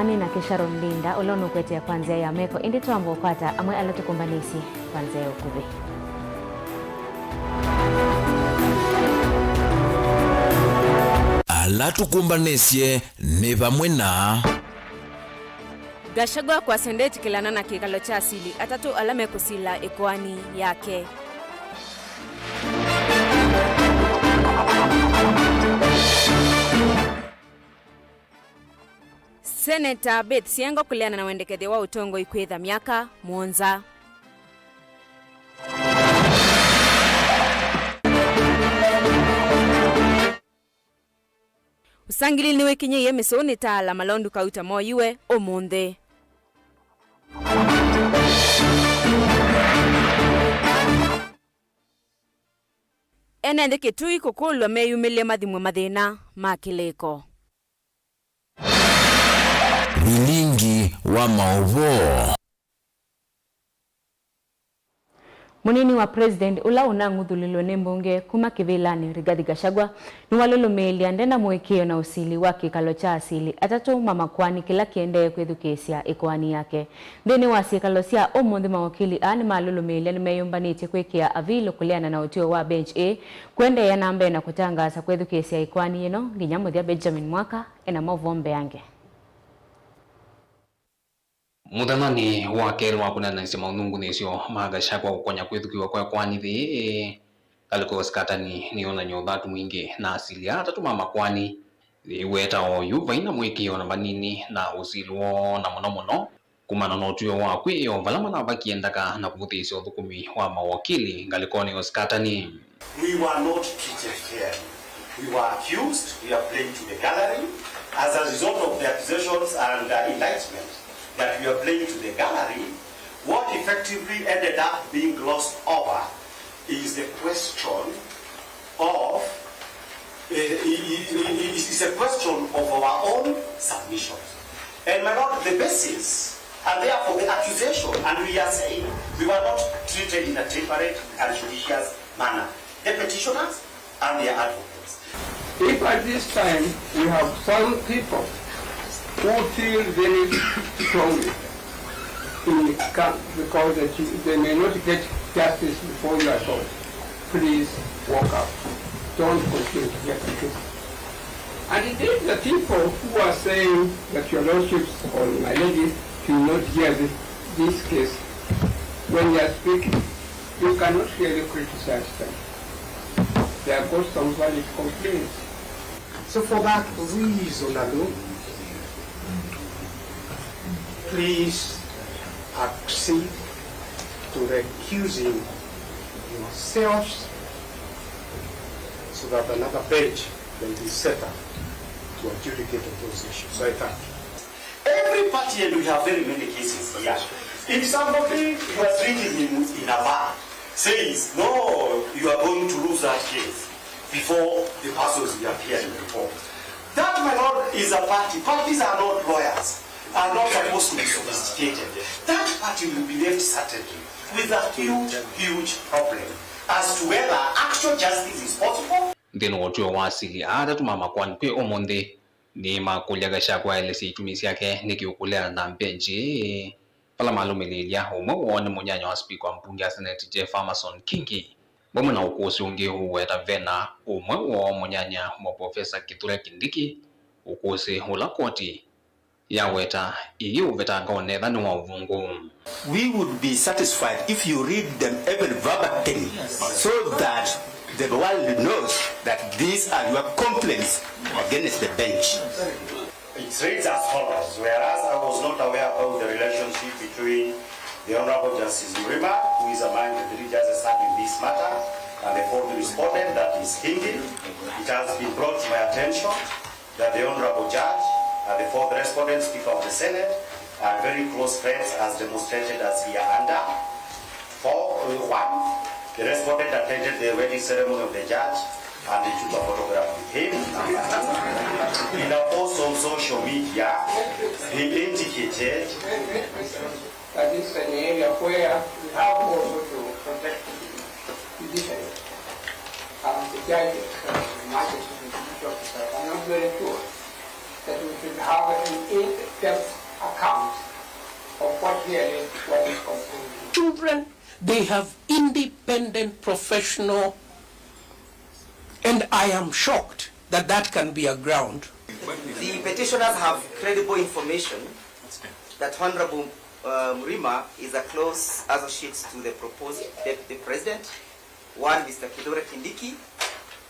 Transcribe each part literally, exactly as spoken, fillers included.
Nĩ nake Sharon Linda, ũla ũnũkũetea kwa nzĩa ya meko, ĩndĩ twamba ũkwata amwe ala tũkũmbanĩsye kwa nzĩa ya ũkuvĩ. Ala tũkũmbanĩsye nĩ vamwe na Gachagua kwasya ndetĩkĩlana na kĩkalo kya asili atatũ ala mekũsila ĩkoani yake. Seneta Beth Siengo kũleana na wendekethyo wa ũtongoi kwĩtha myaka mũonza. Ũsangĩlĩli nĩwĩkinyĩie mĩsũnĩ ta ala malondu kauta moyiwe ũmũnthĩ. Ene nthĩ Kĩtui kũkũlw'a meyumĩlye mathimwe mathĩna ma kĩlĩko. Vilingi wa maũvoo. Mũnini wa President ũla ũnang'uthũlĩlwe nĩ mbunge kuma kĩvĩlanĩ, Rigathi Gachagua, nĩwalũlũmĩĩlya ndena mũĩkĩĩo na ũsili wa kĩkalo kya asili atatũ ma makoani kĩla kĩendee kwĩthukĩĩsya ĩkoani yake. Nthĩnĩ wa syĩkalo sya ũmũnthĩ, mawakili aa nĩmalũlũmĩĩlya nĩmeyũmbanĩtye kwĩkĩa avilũ kũleana na ũtw'ĩo wa bench ĩĩ kũendeea na mbee na kũtangaasa kwĩthukĩĩsya ĩkoani yĩno nginya mũthya. Benjamin Mwaka ena maũvoo mbeange. Mũthenyanĩ wa kelĩ wa kũneenanĩsya maũnungunĩsyo ma Gachagua kũkonya kwĩthukĩĩwa kwa ĩkoani yĩĩ, ngalĩko ya ũsikatani nĩyonany'a ũthatu mwingĩ na asili aa atatũ ma makoani. Yĩweta oyu vai na mũĩkĩĩo na vanini na ũsili woo, na mũno mũno kumana na ũtw'ĩo wa kwĩoo vala manavakie ndaka na kũvũthĩĩsya ũthũkũmi wa mawakili ngalĩkonĩ ya ũsikatani. We were not treated fairly. We were accused, we are playing to the gallery. As a result of the accusations and uh, indictment that we are playing to the gallery, what effectively ended up being glossed over is the question of, uh, is a question of our own submissions. And my lord, the basis, and therefore the accusation, and we are saying we were not treated in a temperate and judicious manner. The petitioners and their advocates. If at this time we have some people who feel very strongly in camp because that you, they may not get justice before your court, please walk out. Don't continue to get the case. And indeed, the people who are saying that your lordships or my lady should not hear this, this case, when they are speaking, you cannot really criticize them. They have got some valid complaints. So for that reason alone, please accede to recusing yourselves so that another bench may be set up to adjudicate those issues. I thank you. Every party, and we have very many cases here. If somebody was treated in, in a bar, says, "No, you are going to lose that case," before the persons we appeared before. That, my lord, is a party. Parties are not lawyers, are not supposed to be sophisticated. That party will be left certainly with a huge, huge problem as to whether actual justice is possible. Nthĩnĩ wa ũtw'ĩo wa asili aa atatũ ma makoani kwĩ ũmũnthĩ, nĩmakũlya Gachagua aelesye itumi syake nĩkĩ ũkũleana na mbenji ĩĩ, vala malũmĩlĩĩlya ũmwe woo nĩ mũnyanya wa spika wa mbunge ya Senate Jeff Amason Kingi, vamwe na ũkũsĩ ũngĩ ũweta vena ũmwe woo mũnyanya wa Professor Kithure Kindiki, ũkũsĩ ũla koti yaweta ĩyĩũvetanga onetha nĩ wa ũvũngũ. We would be satisfied if you read them even verbatim so that the world knows that these are your complaints against the bench. It reads as follows: Whereas I was not aware about the relationship between the Honorable Justice Mrima, who is among the three judges hearing this matter, and the fourth respondent, that is Kingi, it has been brought to my attention that the Honorable Judge and the fourth respondent, Speaker of the Senate, are very close friends as demonstrated as here under. For, uh, one, the respondent attended the wedding ceremony of the judge and he took a photograph with him. Number two, in a post on social media, he indicated that this is an area where we have also to protect the judiciary and the judges and the magistrates and judicial officers. I'm not very sure that we should have an in- Self account of what really, what is contained. Children, they have independent professional, and I am shocked that that can be a ground. The petitioners have credible information that Honorable, uh, Mrima is a close associate to the proposed deputy president, one Mister Kithure Kindiki,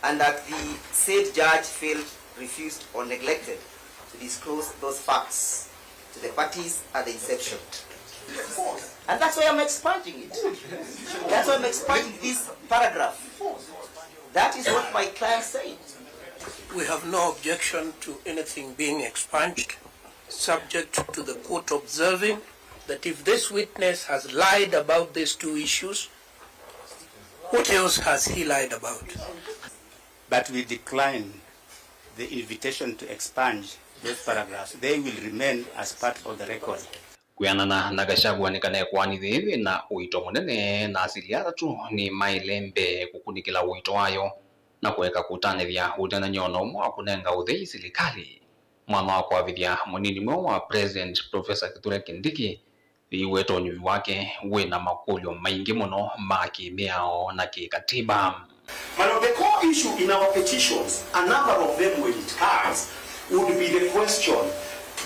and that the said judge failed, refused, or neglected to disclose those facts to the parties at the inception. And that's why I'm expunging it. That's why I'm expunging this paragraph. That is what my client said. We have no objection to anything being expunged, subject to the court observing that if this witness has lied about these two issues, what else has he lied about? But we decline the invitation to expunge those paragraphs. They will remain as part of the record. Kwĩanana na Gachagua nĩ kana ĩkoani yĩĩ yĩ na ũito mũnene, na asili atatũ nĩmaĩle mbee kũkunĩkĩla ũito wayo na kũeka kũtanĩthya ũtena nyoo na ũmwe wa kũnenga ũthei silikalĩ. Mwana wa kwavĩthya mũnini mweũ wa President Professor Kithure Kindiki, yĩweta ũnyuvi wake wĩ na makũlyo maingĩ mũno ma kĩmĩao na kĩkatiba. But of the core issue in our petitions, a number of them when it comes, would be the question,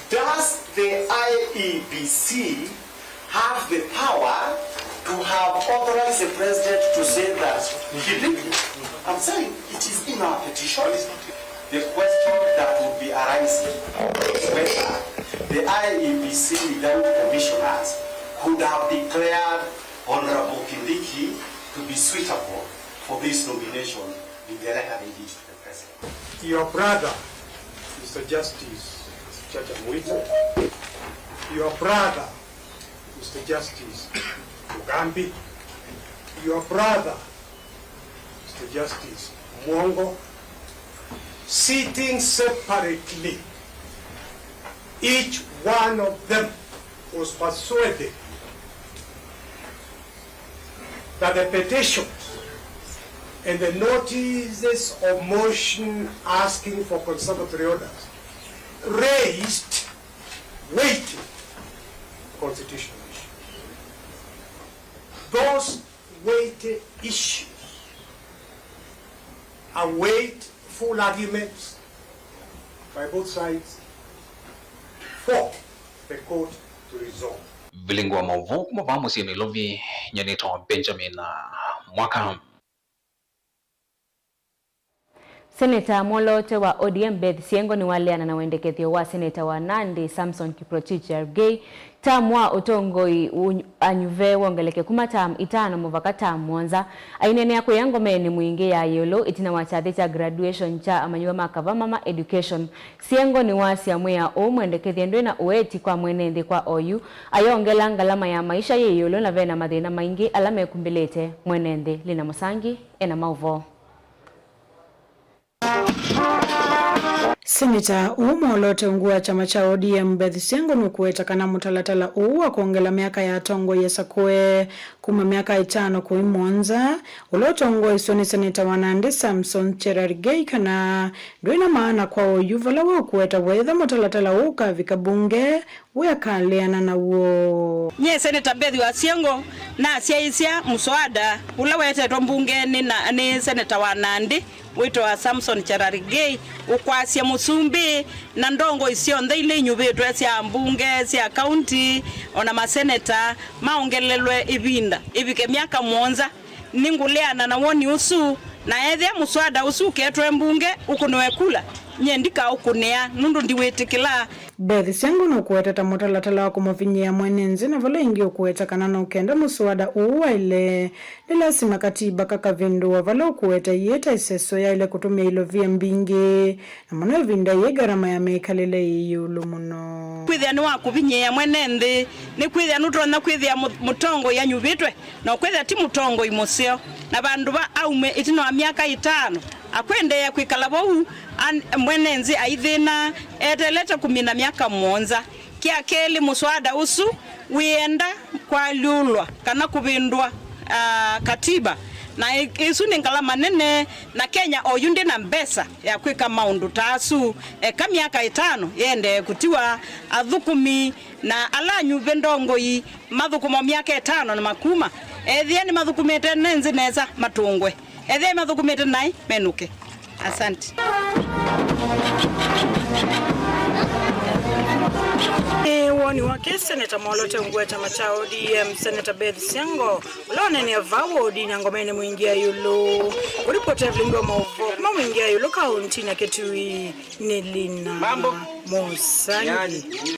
does the I E B C have the power to have authorized the president to say that he did it? I'm saying it is in our petition. The question that would be arising is whether the I E B C without commissioners could have declared Honorable Kindiki to be suitable for this nomination in the letter they did to the president. Your brother, Mister Justice Chacha Mwita, your brother, Mister Justice Mugambi, your brother, Mister Justice Mwongo, sitting separately, each one of them was persuaded that the petitions and the notices of motion asking for conservatory orders raised weighty constitutional issues. Those weighty issues await full arguments by both sides for the court to resolve. Vilingi wa maũvoo kuma vaa mũsyĩ Nairobi, nyie nĩtawa Benjamin Mwaka. Seneta mwoloote wa O D M Beth Siengo nĩwaleana na wendekethyo wa seneta wa Nandi Samson Kiprotich Cherargei, tamu wa ũtongoi anyuve wongeleke kuma tamu itano mũvaka tamu mũonza. Aineenea kũya ngomenĩ mwingĩ ya ĩũlũ ĩtina wa kyathĩ kya graduation kya amanyĩw'a ma kavama ma education, Siengo nĩwasya mwĩao ũũ mwendekethye ndwĩ na ũeti kwa mwene nthĩ kwa oyu, ayongela ngalama ya maisha yĩ ĩũlũ na vena mathĩna maingĩ ala mekumbĩlĩte. Mwene nthĩ Lina Mũsangi ena maũvoo. Seneta ũũ mwoloote ungu wa kyama kya O D M Beth Siengo nũkũweta kana mũtalatala ũũ wa kwongela myaka ya atongoi asakũe kuma myaka ĩtano kũi mũonza, ũla ũtongoesw'e nĩ seneta wa Nandi Samson Cherargei kana ndwĩ na maana kwa oyu vala we ũkũweta wetha mũtalatala ũũ ũkavika mbunge, we akaleana naw'o. Nyie Seneta Beth wa Siengo nasyaĩĩsya mũswada ũla wetetwe mbungenĩ na, nĩ seneta wa Nandi wĩtawa Samson Cherargei ũkwasya mũsumbĩ na ndongoi syonthe ila inyuvĩtwe sya mbunge sya kaunti, o na maseneta maongelelwe ĩvinda ĩvike myaka mũonza. Nĩngũleana na woni ũsu, na ethĩa mũswada ũsu ũketwe mbunge ũkũnĩwe kula, nyie ndikaũkũnĩa, nũndũ ndiwĩtĩkĩla. Beth Siengo nũkũweta ta mũtalatala wa kũmũvinyĩĩa mwene nthĩ, na vala ĩngĩ ũkũweta kana nũkenda mũswada ũũ waĩle, nĩ lasima katiba kakavĩndũwa, vala ũkũweta ĩĩ ta ĩseso yaĩle kũtũmĩa ilovia mbingĩ, na mũno ĩvinda yĩĩ ngarama ya mĩkalĩle yĩ ĩũlũ mũno. Kwĩthĩa nĩ wa kũvinyĩĩa mwene nthĩ, nĩ kwĩthĩa nũtonya kwĩthĩa mũ-, mũtongoi anyuvĩtwe, na ũkwĩthĩa ti mũtongoi mũseo, na vandũ va aume ĩtina wa myaka ĩtano akwendeea kwĩkala vau, an-, mwene nthĩ aithĩna eteelete kũmina myaka mũonza. Kya kelĩ, mũswada ũsu wĩenda kwalyũlwa kana kũvĩndũa, ah, katiba, Na ĩ-, ĩsu nĩ ngalama nene, na Kenya oyu ndĩ na mbesa ya kwĩka maũndũ ta asu. Eka myaka ĩtano yĩendee kũtiwa, athũkũmi na ala anyuvĩ ndongoi mathũkũma myaka ĩtano na makuma. Ethĩa nĩmathũkũmĩte nĩ nzĩ nesa, matũngwe. Ethĩa mathũkũmĩte naĩ, menũke. Asante. Nĩ woni wake Seneta Molote Ngweta Machao, D M, Seneta Beth Siango, ũla ũneenea vaa wodini ya Ngomeni Mwingi ya Ĩũlũ. Kũripota vilingi wa maũvoo kuma Mwingi ya Ĩũlũ kaunti na Kitui nĩ Lina Mũsangi.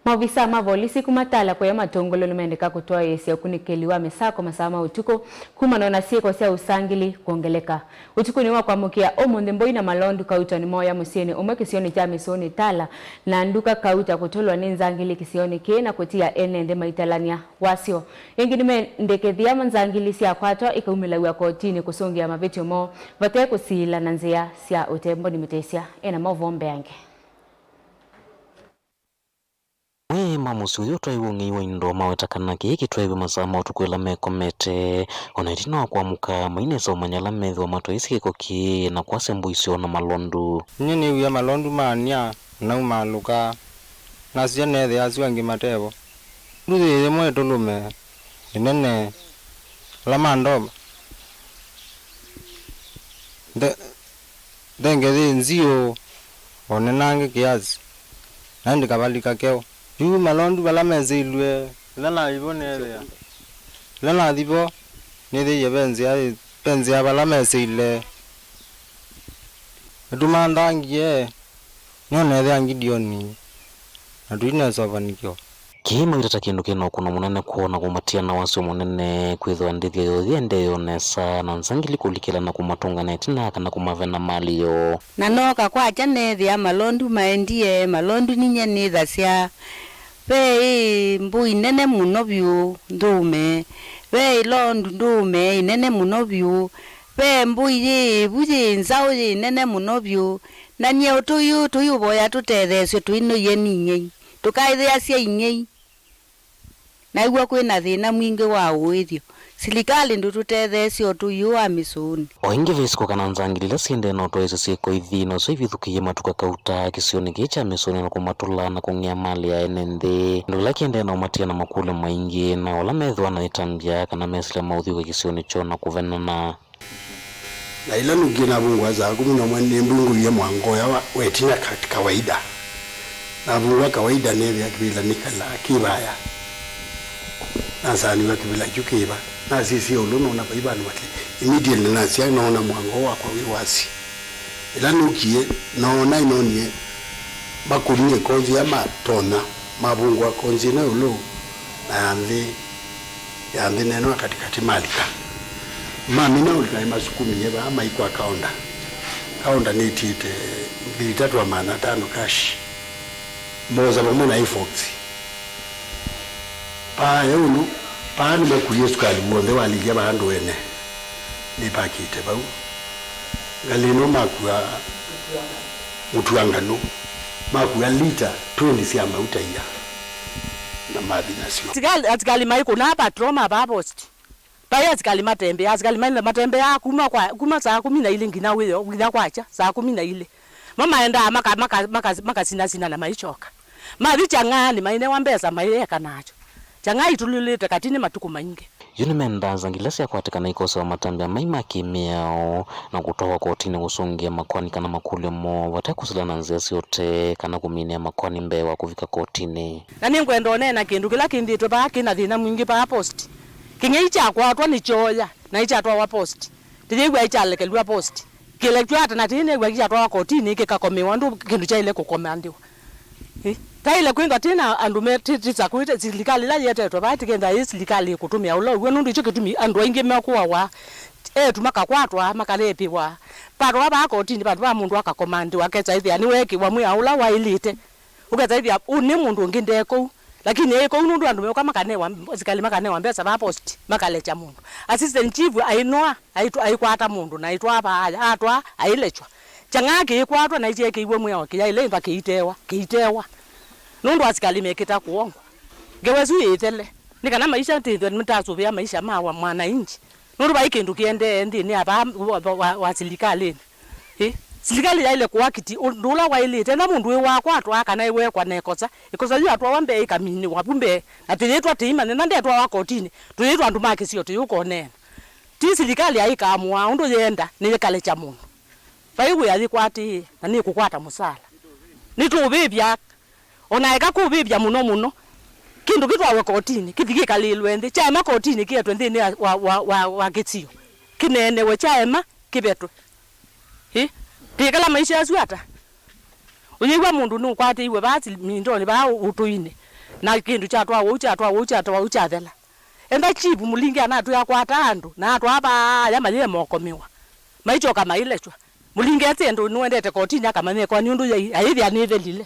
Maovisa ma volisi kuma Tala kũya Matũngũlũ nĩmendeka kũtwaĩĩsya ũkunĩkĩli wa mĩsako masaa ma ũtukũ kumana na syĩko sya ũsangili kwongeleka. Ũtukũnĩ wa kwamũkĩa ũmũnthĩ, mbũi na malondu kauta nĩmooya mũsyĩnĩ ũmwe kĩsionĩ kya Mĩsũnĩ Tala, na nduka kauta kũtũlwa nĩ nzangili kĩsionĩ kĩĩ na kũtia ene nthĩ maitalany'a wasyo. Ĩngĩ nĩmendekethya nzangili syakwatwa ikaumĩlaw'a kotinĩ kũsũngĩa mavĩtyo moo vate kũsiĩla na nzĩa sya ũtemboni. Mũtĩsya ena maũvoo mbeange. Amwe ma mũsyĩ ũyũ ũtwaĩwe ũng'ei wa indo maweta kana kĩĩ kĩtwaĩwe masaa ma ũtukũ ĩla mekomete. O na ĩtina wa kwamũka, mainesa ũmanya ala methĩwa matwaĩsye kĩko kĩĩ na kwasya mbũi syoo na malondu. Nyie nĩw'ie malondu maany'a, na naumaalũka, nasisya neethĩa asu angĩ matevo. Nduthi yĩmwe ĩtũlũme ĩnene, ala ma ndoma. Nde-, Ndenge yĩ nziũ, o nenange kĩasi, na ĩndĩ kavalika keũ. Yu malondu vala mesĩilw'e, ĩla nathi vo neethĩa, ĩla nathi vo nĩthĩie ve nzĩa, ve nzĩa vala mesĩile. Ĩtuma nthangie, nĩyo neethĩa Ngideoni, na tũinesa ũvanikyo. Kĩĩ mawĩta ta kĩndũ kĩ na ũkũno mũnene kwoo na kũmatia na wasyo mũnene, kwĩthĩwa ndĩthyo yoo yĩendee yoo nesa, na nzangili kũlikĩla na kũmatũnga na ĩtina kana kũmavena malĩ yoo. Na nooka kwakya neethĩa malondu maendie, malondu ninyie nĩthasya. Ve ĩ mbũi nene mũno vyũ nthũũme, ve ĩlondu ndũũme ĩnene mũno vyũ, ve mbũi yĩ ĩvu yĩ nzaũ yĩ nene mũno vyũ, na nyie ũtũi ũũ tũiũvoya tũtetheesw'e tũinũie nĩ ing'ei. Tũkaĩthĩasya ing'ei. Naw'o kwĩ na thĩna mwingĩ wa ũĩthyo. Silikalĩ ndũtũtetheesye ũtũi ũũ wa Mĩsũnĩ. O ĩngĩ, ve siko kana nzangili ila syĩendee na ũtwaĩĩsya syĩko ithi, nosyo ivithũkĩie matuka kauta kĩsionĩ kĩĩ kya Mĩsũnĩ na kũmatũla na kũng'ea malĩ ya ene nthĩ, kĩndũ kĩla kĩendee na ũmatia na makũlyo maingĩ, na ala methĩwa na ĩtambya kana mesĩla maũthyũũka kĩsionĩ kyoo na kũvenana. Na ĩla nũkie navungũa saa kũmi na ũmwe, nĩmbungũie mwango ũya wa, wa ĩtina ka-, kawaida. Navungũa kawaida, neethĩa kĩvĩla nĩkalaa kĩ vaya. Nasaanĩw'a kĩvĩla kyu kĩ va. Nasisya ĩũlũ, noona vai vandũ vate. Immediately nasya, noona mwango wakwa wĩ wasi. Ĩla nũkie, noona ĩnonie makũnie ĩkonzi ya matonya, mavungũa konzi ĩno ĩũlũ na ya nthĩ. Ya nthĩ neno ya katĩkatĩ malika. Mamina ũlika nĩmasukumie vaa mai kwa kaonda. Kaonda nĩtiĩte ngili itatũ na maana atano cash. Moosa vamwe na Ifox. Paa ya ũlũ, paa nĩmakuie sukali w'onthe walilya vaa ndũene. Nĩpakĩte vau. Ngalĩ ĩno makua mũtuanganũ. Makua lita twenty sya mauta ia. Na mathi nasyo. Asikali, asikali maikũnaa patrol ma vaa post. Vai asikali matembea, asikali maile matembeaa kuma kwa, kuma saa kumi na ilĩ nginya wĩoo, nginya kwakya saa kumi na ilĩ. Mo maendaa maka, maka, maka, makasinasina na maikyoka. Mathi Kyang'aa nĩmainewa mbesa maiyeka nakyo. Kyang'aa itululĩte katinĩ matukũ maingĩ. Yu nĩmendaa nzangili ila syakwatĩkana ikosewa matambya mai ma kĩ-mĩao na kũtwawa kotinĩ kũsũngĩa makoani kana makũlyo moo vate kũsila na nzĩa syote kana kũminĩa makoani mbee wa kũvika kotinĩ. Na nĩngwenda ũneena kĩndũ kĩla kĩnthĩtwe vaa kĩ na thĩna mwingĩ vaa post. Kĩng'ei kyakwatwa nĩkyooya na nĩkyatwawa post. Tĩyĩw'a nĩkyalekelw'a post. Kĩlekyo ata na tĩyĩ nĩw'a kĩkyatwawa kotinĩ kĩkakomewa ũndũ kĩndũ kyaĩle kũkomandĩwa. Ĩ, taĩle kwĩthwa tĩ na andũ me, tĩ, tĩ sakuĩte silikalĩ ĩla yĩetetwe vaa, tĩkenda ĩ silikalĩ ĩkũtũmĩa ũla ũw'o, nũndũ ĩkyo kĩtumi andũ aingĩ mekũawa, eĩtu makakwatwa, makalĩpĩwa. Patwa vaa kotinĩ, vandũ va mũndũ akakomandĩwa, akesa ĩthĩa nĩweekĩwa mwĩao ũla waĩlĩte. Ũkesa ĩthĩa ũũ nĩ mũndũ ũngĩ nde kũu, lakini ĩ kũu nũndũ andũ meũka makanewa, asikalĩ makanewa mbesa vaa post, makalekya mũndũ. Assistant chief ainoa, aitwa-, aikwata mũndũ na aitwaa vaa, atwaa, ailekywa. Kyang'aa kĩikwatwa na ikyeekĩiwe mwĩao kĩyaĩle ĩmba kĩitewa, kĩitewa. Nũndũ asikalĩ mekĩta kũongwa. Ngewa ĩsu yĩtele. Nĩ kana maisha tĩthwe nĩtasũvĩa maisha ma wa mwananchi. Nũndũ vai kĩndũ kĩendee nthĩnĩ ya vaa wa, wa, wa, wa silikalĩnĩ. Ĩ, silikalĩ yaĩle kũakiti ũndũ ũla waĩlĩte, na mũndũ wĩ wakwatwa kana ĩwekwa na ĩkosa, ĩkosa yu atwawa mbee ĩkaminĩwa vu mbee, na tĩyĩtwa tĩimanya, na ndetwawa kotinĩ, tũyĩtwa andũ ma kĩsio tũyũkoneena. Ti silikalĩ yaĩkaamũa ũndũ yĩenda, nĩyĩkalĩkya mũndũ. Vai wĩa yĩkwatĩĩe, na nĩkũkwata mũsala. Nĩtũũvĩvya, o na eka kũũvĩvya mũno mũno, kĩndũ kĩtwawe kotinĩ, kĩthi kĩkalĩlwe nthĩ, kyaema kotinĩ kĩetwe nthĩnĩ wa, wa, wa, wa, wa kĩsio, kĩneenewe, kyaema kĩvetwe. Ĩ, tĩkala maisha asu ata? Ũyĩw'a mũndũ nũkwatĩiwe vaa sil-, mindonĩ vaa ũ-, ũtũinĩ, na kĩndũ kyatwawa ũu, kyatwawa ũu, kyatwawa ũu, kyathela. Enda chief Mũlinge anatwĩa akwata andũ, na atwaa vaaya mayĩe mokomĩwa. Maikyoka mailekya. Mũlinge ete andũ nĩwendete kotinĩ akamanya ĩkoani ũndũ yai, ayĩthĩa nĩthelile.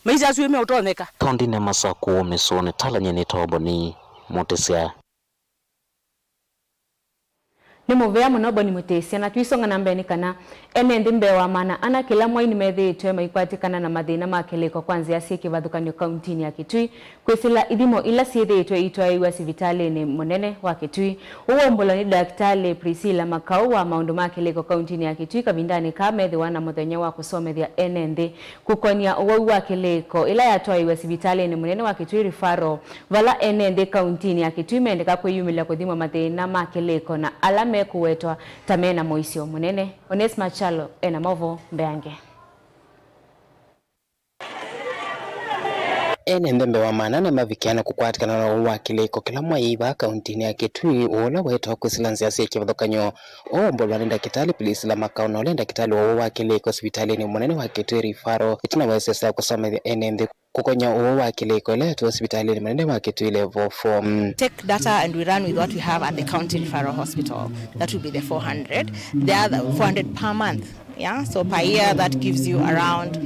Maisha asu ĩmeũtonyeka. Kaũntĩnĩ ya Masakũ, mĩsoonĩ, talany'e nĩ Toboni Mũtĩsya. Nĩ mũvea mũno Boni Mũtĩsya, na tũisonga na mbee nĩ kana ene nthĩ mbee wa maana ana kĩla mwai nĩmethĩĩtwe maikwatĩkana na mathĩna ma kĩlĩko kwa nzĩa syĩ kĩvathũkany'o kauntinĩ ya Kitui, kwĩsĩla ithimo ila syĩthĩĩtwe iitwaĩĩw'a sivitalĩnĩ mũnene wa Kitui. Ũu waumbũlwa nĩ Ndakĩtalĩ Priscilla Makau wa maũndũ ma kĩlĩko kauntinĩ ya Kitui kavindanĩ kaa methĩwa na mũthenya wa kũsomethya ene nthĩ kũkonya ũwau wa kĩlĩko ĩla yatwaĩĩw'a sivitalĩnĩ mũnene wa Kitui Referral, vala ene nthĩ kauntinĩ ya Kitui mendeka kwĩyumĩlya kũthimwa mathĩna ma kĩlĩko na ala mekũwetwa ta mena mũisyo mũnene. Onesmus Kyalo ena maũvoo mbeange. Ene nthĩ mbee wa maana nĩmavikĩaa na kũkwatĩkana na ũwau wa kĩlĩko kĩla mwai vaa kauntinĩ ya Kitui, ũla waĩtwa kwĩsĩla nzĩa syĩ kĩvathũkany'o. Ũu ũmbũlwa nĩ Ndakĩtalĩ Priscilla Makau, na ũla ndakĩtalĩ wa ũwau wa kĩlĩko sivitalĩnĩ mũnene wa Kitui Referral, ĩtina wa ĩsesa ya kũsomethya ene nthĩ kũkonya ũwau wa kĩlĩko ĩla yatwaĩĩwe sivitalĩnĩ mũnene wa Kitui Level four. Take data and we run with what we have at the County Referral Hospital. That would be the four hundred. The other four hundred per month. Yeah, so per year that gives you around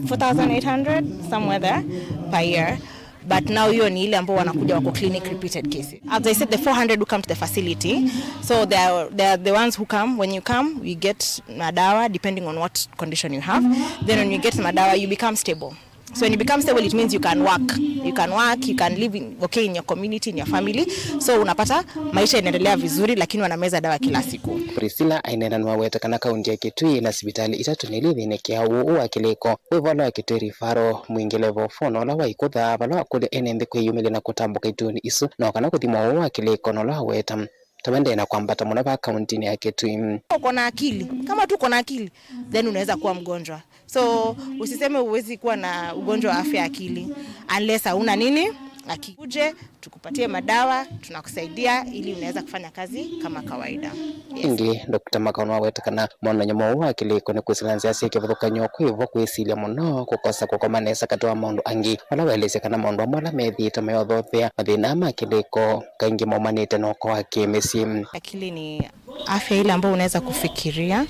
four thousand eight hundred, somewhere there, per year. But now hiyo ni ile ambao wanakuja wako clinic repeated cases. As I said, the four hundred who come to the facility, so they are, they are the ones who come. When you come, we get madawa depending on what condition you have. Then when you get madawa, you become stable. So when you become stable, it means you can work. You can work, you can live in, okay, in your community, in your family. So unapata maisha inaendelea vizuri, lakini wanameza dawa kila siku. Priscilla aineena nĩwaweta kana kaunti ya Kitui ĩna sivitalĩ itatũ na ila ithĩnĩkĩaa ũwau wa kĩlĩko. Wĩ vala wa Kitui Referral, Mwingi Level four, na ũla waikũtha vala wakũlya ene nthĩ kwĩyumĩlya na kũtambũka ituonĩ isu, na o kana kũthimwa ũwau wa kĩlĩko, na ũla waweta ta wendee na kwambata mũno vaa kauntinĩ ya Kitui. Uko na akili. Kama tu uko na akili, then unaweza kuwa mgonjwa. So usiseme huwezi kuwa na ugonjwa wa afya ya akili unless hauna nini, akili. Uje tukupatie madawa, tunakusaidia ili unaweza kufanya kazi kama kawaida. Yes. Ĩngĩ, Doctor Makau nĩwaweta kana monany'o ma ũwau wa kĩlĩko nĩ kwĩsĩla nzĩa syĩ kĩvathũkany'o kwĩ vo kwĩsilya mũno, kũkosa kũkoma nesa katĩ wa maũndũ angĩ, vala waelesya kana maũndũ amwe ala methĩĩtwe mayothothea mathĩna ma kĩlĩko kaingĩ maumanĩte na ũko wa kĩ-mĩsyĩ. Akili ni afya ile ambayo unaweza kufikiria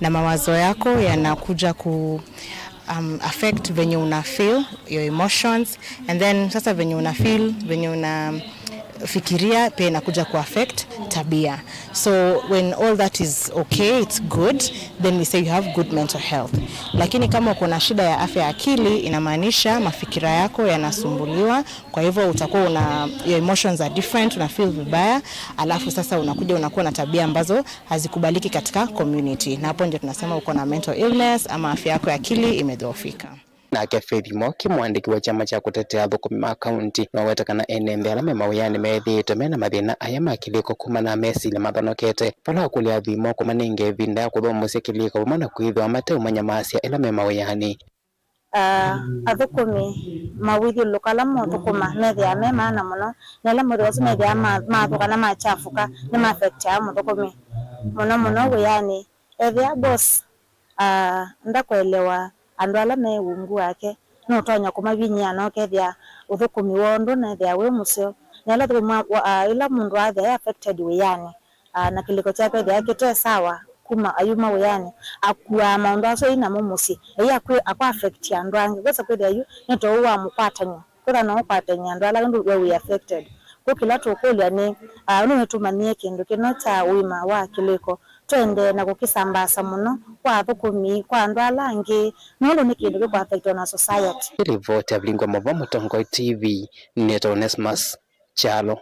na mawazo yako yanakuja ku, um, affect venye una feel, your emotions, and then sasa venye una feel, venye unafikiria pia inakuja ku affect tabia. So when all that is okay, it's good, then we say you have good mental health. Lakini kama uko na shida ya afya ya akili, inamaanisha mafikira yako yanasumbuliwa, kwa hivyo utakuwa una, your emotions are different, una feel vibaya, alafu sasa unakuja unakuwa na tabia ambazo hazikubaliki katika community, na hapo ndio tunasema uko na mental illness ama afya yako ya akili imedhoofika. Nake Faith Mwoki, mũandĩki wa kyama kya kũtetea athũkũmi ma kaunti, nĩwaweta kana ene nthĩ ala me mawĩanĩ methĩĩtwe mena mathĩna aya ma kĩlĩko kumana na mesilya mathonokete, vala wakũlya athwii moo kũmanenga ĩvinda ya kũthomosya kĩlĩko vamwe na kwĩthĩwa mateũmanya maasya ĩla me mawĩanĩ. Ah, athũkũmi mawĩthyũlũlũko ala maũthũkũma methĩawa me maana mũno, na ĩla mawĩtho asu methĩawa ma-, maathũka na makyafũka, nĩma affectaa mũthũkũmi mũno mũno wĩanĩ. Ethĩa boss, ah, ndakũelewa andũ ala me ungu wake, nũtonya kũmavinyĩa na ũkethĩa ũthũkũmi woo ndũnethĩa wĩ mũseo. Na ĩla ũthũkũmi wa, wa, ah, ĩla mũndũ athĩa e affected wĩanĩ, ah, na kĩlĩko kyake ethĩa kĩte sawa kuma ayuma wĩanĩ, akuaa maũndũ asu ainamo mũsyĩ, eĩ akwa affect andũ angĩ. Kwĩsa kwĩthĩa yu nĩ ta ũu wa mũkwatanyo, kwĩthwa no ũkwatany'e andũ ala ĩndĩ we wĩ affected. Kwoou kĩla tũkũlya nĩ, ah, nũndũ nĩtũmanyie kĩndũ kĩno kya ũima wa kĩlĩko, Twendee na kũkĩsambaasa mũno kwa athũkũmi, kwa andũ ala angĩ, nũndũ nĩ kĩndũ kĩkũaffect ona society. Ĩ livoti ya Vilingwa Mavo, Mũtongoi T V, nĩtawa Onesmus Kyalo.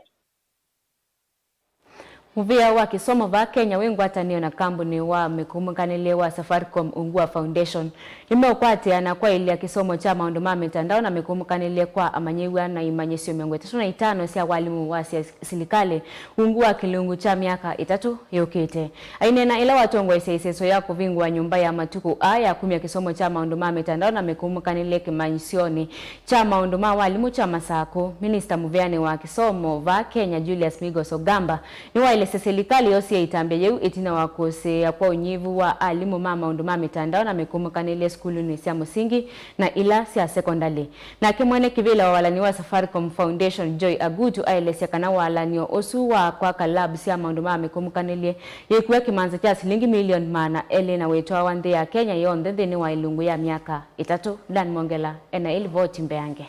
Mũvĩa wa kĩsomo vaa Kenya wĩ ngwatanĩo na kambunĩ wa mĩkũmũkanĩlye wa Safaricom Ungua Foundation nĩmeũkwatĩana kwaĩlya kĩsomo kya maũndũ ma mĩtandao na mĩkũmũkanĩlye kwa amanyĩw'a na imanyĩsyo mĩongo ĩtatũ na itano sya walimũ wa sya silikalĩ ungu wa kĩlungu kya myaka ĩtatũ yũkĩte. Aineena ĩla watongoesya ĩseso ya kũvingũa nyũmba ya matukũ aa ya kumya kĩsomo kya maũndũ ma mĩtandao na mĩkũmũkanĩlye kĩmanyĩsyonĩ kya maũndũ ma walimũ kya Masakũ, minista mũveanĩ wa kĩsomo vaa Kenya Julius Migos Ogamba nĩwaelesya silikalĩ yosie ĩtambya yĩu ĩtina wa kũsĩĩa kwa ũnyivu wa alimũ ma maũndũ ma mĩtandao na mĩkũmũkanĩlye sukulunĩ sya mũsingi na ila sya sekondalĩ. Nake mwene kĩvĩla wa walany'o wa Safaricom Foundation, Joy Agutu, aelesya kana walany'o ũsu wa kwaka lab sya maũndũ ma mĩkũmũkanĩlye yĩkua kĩmanza kya silingi milioni maana elĩ na wĩtwawa nthĩ ya Kenya yonthe nthĩnĩ wa ĩlungu ya myaka ĩtatũ. Dan Mwongela ena ĩlivoti mbeange.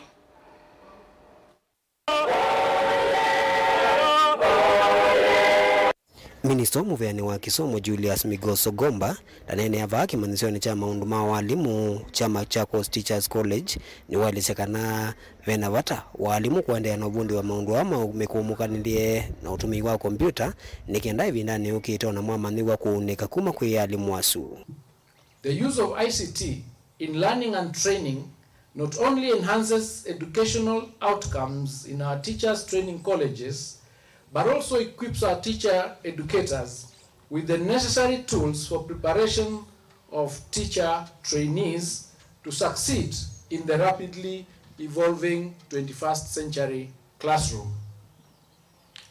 Minista mũveanĩ wa kĩsomo Julius Migos Ogamba ndaneenea vaa kĩmanyĩsyonĩ kya maũndũ ma walimũ kya Machakos Teachers College nĩwaelesya kana ve na vata wa alimũ kũendeea na ũvundĩwa maũndũ aa ma mĩkũmũkanĩlye na ũtũmĩi wa kombyũta, nĩ kenda ĩvindanĩ yũkĩte ona mwamanyĩw'a kũunĩka kuma kwĩ alimũ asu. The use of I C T in learning and training not only enhances educational outcomes in our teachers training colleges, but also equips our teacher educators with the necessary tools for preparation of teacher trainees to succeed in the rapidly evolving twenty-first century classroom.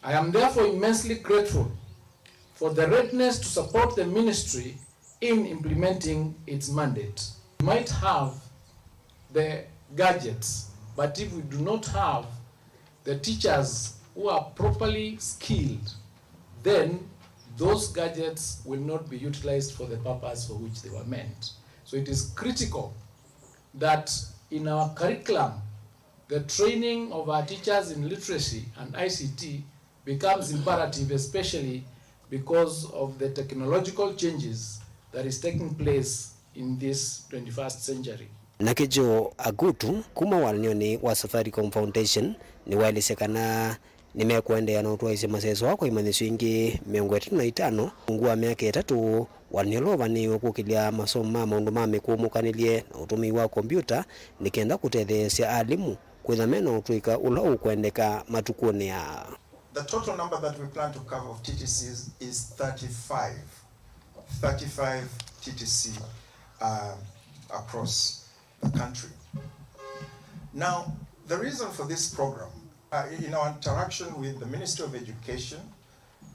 I am therefore immensely grateful for the readiness to support the ministry in implementing its mandate. We might have the gadgets, but if we do not have the teachers who are properly skilled, then those gadgets will not be utilized for the purpose for which they were meant. So it is critical that in our curriculum, the training of our teachers in literacy and I C T becomes imperative, especially because of the technological changes that is taking place in this twenty-first century. Nake Joe Agutu kuma walany'onĩ wa Safaricom Foundation nĩwaelesya kana nĩmekũendeea na ũtwaĩĩsya maseso aa kwa imanyĩsyo ingĩ mĩongo ĩtatũ na itano ungu wa myaka ĩtatũ, walany'o ũla ũvanĩĩwe kũkĩlya masomo ma maũndũ ma mĩkũmũkanĩlye na ũtũmĩi wa kombyũta nĩ kenda kũtetheesya alimũ kwĩtha me na ũtũĩka ũla ũkwendeka matukũnĩ aa. The total number that we plan to cover of T T Cs is thirty-five, thirty-five T T C, uh, across the country. Now, the reason for this program, uh, in our interaction with the Ministry of Education,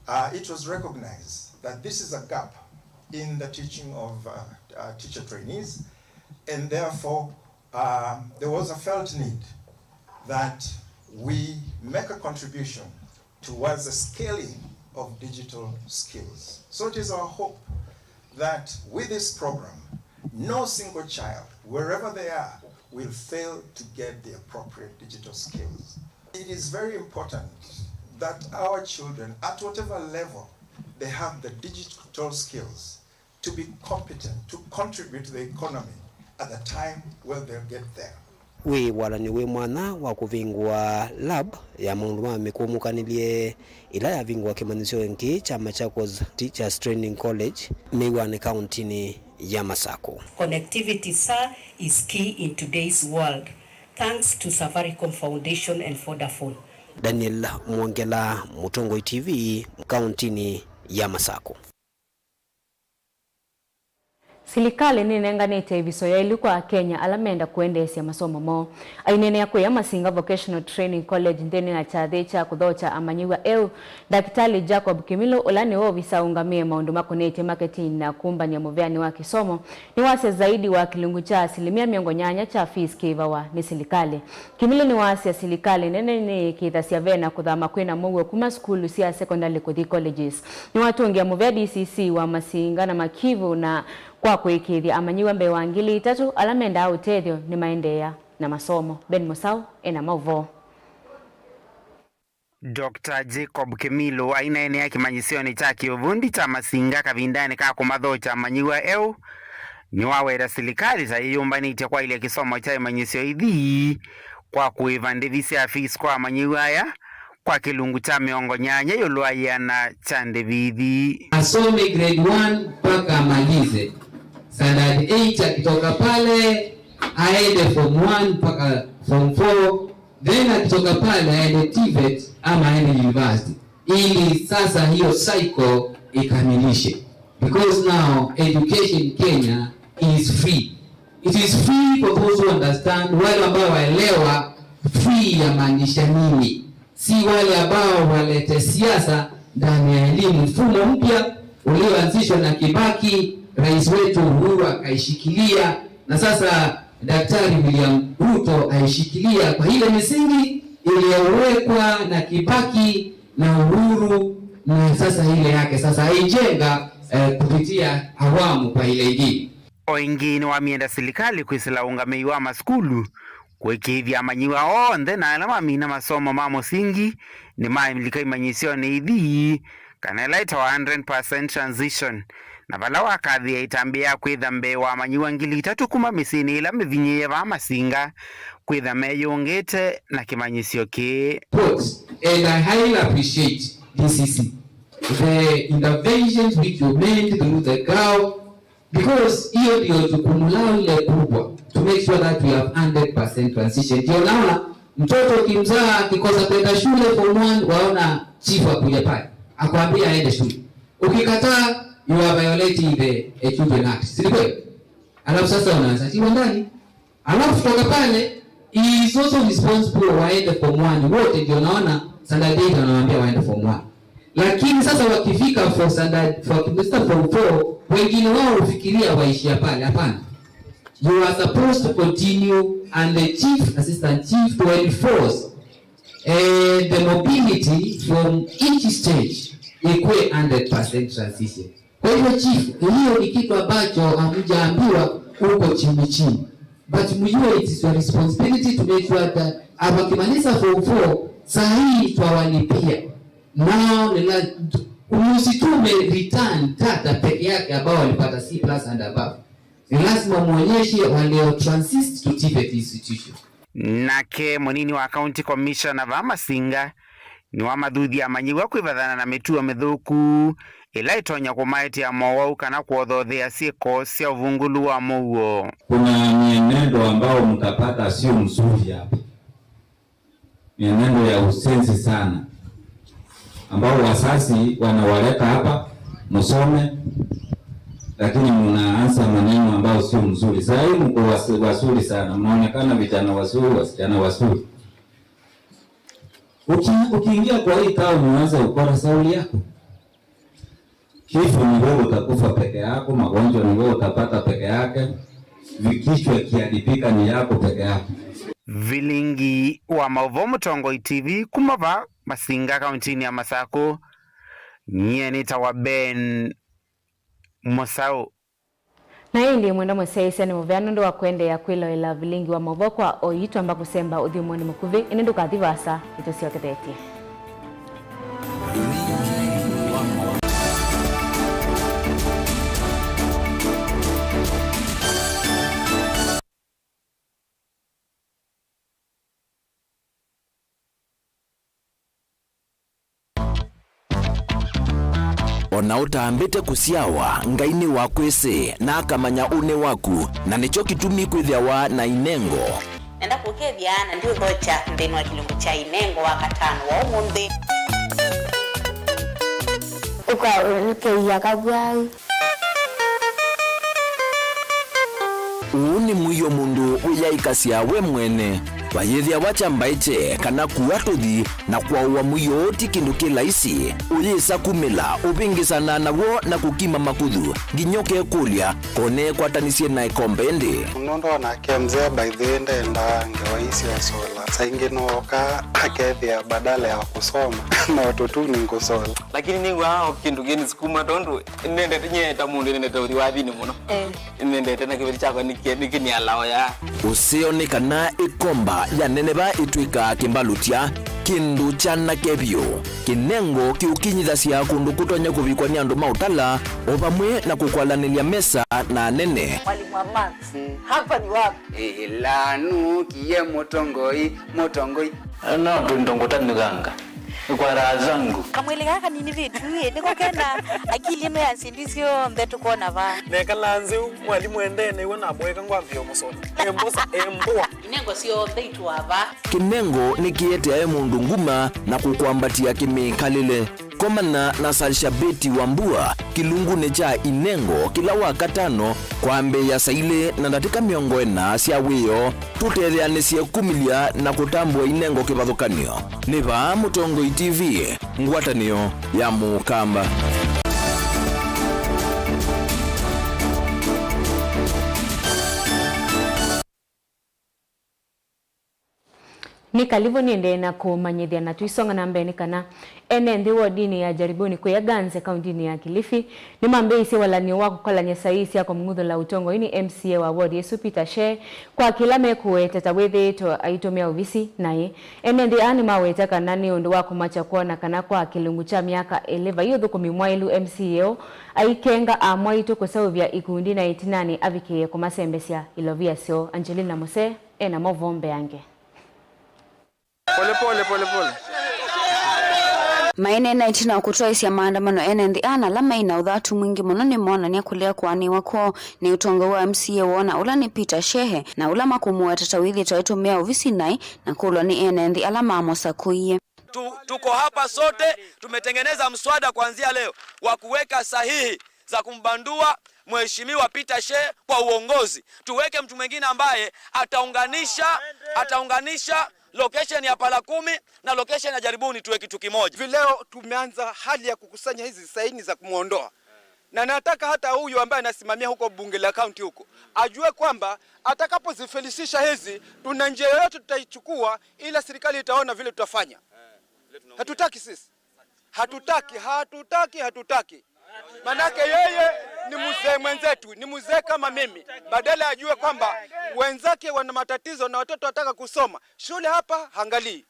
uh, it was recognized that this is a gap in the teaching of, uh, uh, teacher trainees, and therefore, uh, there was a felt need that we make a contribution towards the scaling of digital skills. So it is our hope that with this program, no single child, wherever they are, will fail to get the appropriate digital skills. It is very important that our children, at whatever level, they have the digital skills to be competent to contribute to the economy at the time when they'll get there. Wĩ walany'o wĩ mwanya wa kũvingũa lab ya maũndũ ma mĩkũmũkanĩlye ĩla yavingũa kĩmanyĩsyo kĩĩ kya Machakos Teachers Training College Mĩw'anĩ kaũntĩnĩ ya Masakũ. Connectivity, sir, is key in today's world, thanks to Safaricom Foundation and Vodafone. Daniel Mwongela, Mũtongoi T V, kaũntĩnĩ ya Masakũ. Silikalĩ nĩnenganĩte ĩviso yaĩlu kwa Akenya ala menda kũendeesya masomo moo. Aineenea kũya Masinga Vocational Training College nthĩnĩ wa kyathĩ kya kũthokya amanyĩw'a eũ, Ndakĩtalĩ Jacob Kĩmilũ, ũla nĩwe ovisa ũngamĩe maũndũ makonetye marketing na kũmbany'a mũveanĩ wa kĩsomo, nĩwasya zaidi wa kĩlungu kya asilimia mĩongo nyanya kya fees kĩĩvawa nĩ silikalĩ. Kĩmilũ nĩwasya silikalĩ nene nĩyĩkĩĩthasya vena kũthama kwĩna mũuo kuma sukulu sya sekondalĩ kũthi colleges. Nĩwatũngĩa mũvea D C C wa Masinga na Makivu na kwa kũĩkĩĩthya amanyĩw'a mbee wa ngili itatũ ala mendaa ũtethyo nĩmaendeea na masomo. Ben Mũsaũ ena maũvoo. Doctor Jacob Kimilu aineenea kĩmanyĩsyonĩ kya kĩũvundi kya Masinga kavindanĩ ka kũmathokya amanyĩw'a eũ, nĩwaweta silikalĩ ta yĩyũmbanĩtye kwaĩlya kĩsomo kya imanyĩsyo ithi kwa kũĩva ndĩvi sya fees kwa amanyĩw'a aya kwa kĩlungu kya mĩongo nyanya ĩũlũ wa ĩana kya ndĩvi ithi. Asome grade one mpaka amalize standard eight, akitoka pale aende form one mpaka form four, then akitoka pale aende TVET ama aende university, ili sasa hiyo cycle ikamilishe, because now education Kenya is free. It is free for those who understand, wale ambao waelewa free yamaanisha nini, si wale ambao walete siasa ndani ya elimu. Mfumo mpya ulioanzishwa na Kibaki, rais wetu Uhuru akaishikilia, na sasa Daktari William Ruto aishikilia kwa ile misingi iliyowekwa na Kibaki na Uhuru, na sasa ile yake sasa aijenga, eh, kupitia awamu kwa ile ingine. O ĩngĩ nĩwamyenda silikalĩ kwĩsĩla ũngamĩi wa masukulu, kũĩkĩĩthya amanyĩw'a onthe na ala mamina masomo ma mũsingi nĩmaĩlika imanyĩsyonĩ ithi, kana ĩla ĩtawa hundred percent transition, na vala wakathĩa ĩtambya ya kwĩtha mbee wa amanyĩw'a ngili itatũ kuma mĩsyĩnĩ ĩla mĩvinyĩĩe vaa Masinga kwĩtha meyũngĩte na kĩmanyĩsyo kĩĩ. Sports, and I highly appreciate D C C, the interventions which you made through the girl, because hiyo ndio jukumu lao lile kubwa, to make sure that we have hundred percent transition. Ndio naona mtoto ukimzaa akikosa kwenda shule form one, waona chief akuje pale akwambia aende shule. Ukikataa, you are violating the, eh, Children Act, si ni kweli? Alafu sasa unaanza tiwa ndani. Alafu kutoka pale, he is also responsible waende form one wote, ndio naona standard eight anawaambia waende form one. Lakini sasa wakifika for standard, for, wakimaliza form four, wengine wao hufikiria waishia pale. Hapana, you are supposed to continue and the chief, assistant chief, to enforce, eh, the mobility from each stage ikuwe hundred percent transition. Kwa hivyo chief, hiyo ni kitu ambacho hamjaambiwa huko chini chini, but mjue it is your responsibility to make sure that wakimaliza form four saa hii twawalipia. Nao ni la-, msitume return tata peke yake ambao walipata C plus and above. Ni lazima muonyeshe walio transit to TVET institution. Nake mũnini wa County Commissioner vaa Masinga nĩwamathuthya amanyĩw'a kwĩvathana na mĩtuo mĩthũku ĩla ĩtonya kũmaetea mowau kana kũothothea syĩko sya ũvungũlu wa mũuo. Kuna mienendo ambao mtapata sio mzuri hapa. Mienendo ya usenzi sana, ambao wazazi wanawaleta hapa msome, lakini mnaanza maneno ambayo sio mzuri. Saa hii mko waz-, wazuri sana, mnaonekana vijana wazuri, wasichana wazuri. Uki-, ukiingia kwa hii town uanze ukora sauli yako. Kifo ni wewe utakufa peke yako, magonjwa ni wewe utapata peke yake, vi-, kichwa ikiharibika ni yako peke yako. Vilingi wa maũvoo Mũtongoi T V kuma vaa Masinga, kauntinĩ ya Masakũ, nyie nĩtawa Ben Mũsaũ. Na ĩndĩ mwenda mũsyaĩĩsya nĩ mũvea nũndũ wa kũendeea kwĩloela vilingi wa maũvoo kwa oyu. Twamba kũsemba ũthyũmũonĩ mũkuvĩ, ĩndĩ ndũkathi vaasa, nĩtũsyokethetye. O na ũtambĩte kũsyawa, Ngai nĩwakwĩsĩ, na akamanya ũnĩ waku, na nĩkyo kĩtumi kwĩthĩawa na inengo. Nenda kũkethya na ndiũthokya nthĩnĩ wa kĩlungu kya inengo wa katano wa ũmũnthĩ. Ũka ũnĩkĩia kavwau. Ũũ nĩ mũio mũndũ wĩyaĩkasya we mwene, vayĩthĩawa kya mbaĩkye kana kua tũthi na kwaũwa mũio ũũ ti kĩndũ kĩ laisi. Ũyĩsa kumĩla, ũvĩngĩsana naw'o na kũkima makuthu, nginya ũkekũlya, kone kwatanisye na ĩkombe ĩndĩ. Nũndũ onake mzee by the way ndendaa ngewa ii sya ũsola. Saa ingĩ nooka akethĩa badala ya kũsoma no tũtuni ngũsola. Lakini nĩw'aa o kĩndũ kĩnĩsukuma tondũ nĩnendete nyie ta mũndũ nĩnendete ũthi wathinĩ mũno. Eh. Nĩnendete na kĩveti kyakwa nĩkĩ-, nĩkĩnialao ya. Ũseo nĩ kana ĩkomba ya neneva ĩtw'ĩkaa kĩmbalũtya, Kĩndũ kyanake vyũ, kĩnengo kĩũkinyithasya kũndũ kũtonya kũvikwa nĩ andũ ma ũtala, o vamwe na kũkwalanĩlya mesa na anene. Mwalimu wa maths, hapa ni wapi? Ĩla nũkie mũtongoi, mũtongoi. No tũndũ ngũtanĩkanga. Kwa raha zangu. Kamwĩlĩ kaa kanini vitu ĩ, nĩko kena akili ĩno ya syĩndũ syonthe tũkwona vaa. Nekala nzeu, mwalimu endee nĩw'o namwĩka ngwambĩĩa ũmũsũna. Embosa, embũa. Inengo syonthe itũa vaa. Kĩnengo nĩkĩeteae mũndũ nguma na kũkwambatĩa kĩmĩkalĩle. Komana na Salshabeti Wambua kĩlungunĩ kya Inengo kĩla Wakatano kwambĩĩa saa ilĩ na ndatĩka mĩongo ĩna sya wĩoo, tũtetheanĩsye kumĩlya na kũtambũa Inengo kĩvathũkany'o. Nĩ vaa Mũtongoi T V, ngwatanĩo ya Mũkamba. Nĩ kalivũ nĩendee na kũmanyĩthya na tũisonga na mbee nĩ kana ene nthĩ wodinĩ ya Jaribuni kũya Ganze kauntinĩ ya Kilifi nĩmambĩĩisye walany'o wa kũkalany'a saii sya kũmung'uthũla ũtongoinĩ M C A wa wodi ĩsu Peter Shee kwa kĩla mekũweta ta wĩthĩĩtwe aitũmĩa ovisi naĩ. Ene nthĩ aa nĩmaweta kana nĩ ũndũ wa kũmakya kwona kana kwa kĩlungu kya myaka ĩlĩ vai ũthũkũmi mwaĩlu M C A ũũ aikenga amwaitũ kũseũvya ikundi na ĩtinanĩ avikĩĩe kũmasembesya ilovia syoo. Angelina Muse ena maũvoo mbeange. Pole pole, pole pole. Maineena ĩtina wa kũtwaĩsya maandamano ene nthĩ ana ala mai na ũthatu mwingĩ mũno nĩmoonany'a kũlea kũanĩwa kwoo nĩ ũtongoi wa M C A woo na ũla nĩ Peter Shee na ũla makũmũweta ta wĩthĩĩtwe aitũmĩa ovisi naĩ na kũlwa nĩ ene nthĩ ala mamũsakũie. Tu-, tuko hapa sote, tumetengeneza mswada kuanzia leo wa kuweka sahihi za kumbandua Mheshimiwa Peter Shee kwa uongozi. Tuweke mtu mwingine ambaye ataunganisha, ataunganisha location ya Pala Kumi na location ya Jaribuni tuwe kitu kimoja. Hivi leo tumeanza hali ya kukusanya hizi saini za kumwondoa. Na nataka hata huyu ambaye anasimamia huko bunge la kaunti huko ajue kwamba atakapozifilishisha hizi, tuna njia yoyote tutaichukua, ila serikali itaona vile tutafanya. Hatutaki sisi. Hatutaki, hatutaki, hatutaki. Manake yeye ni mzee mwenzetu, ni mzee kama mimi. Badala ajue kwamba wenzake wana matatizo na watoto wataka kusoma, shule hapa hangalii.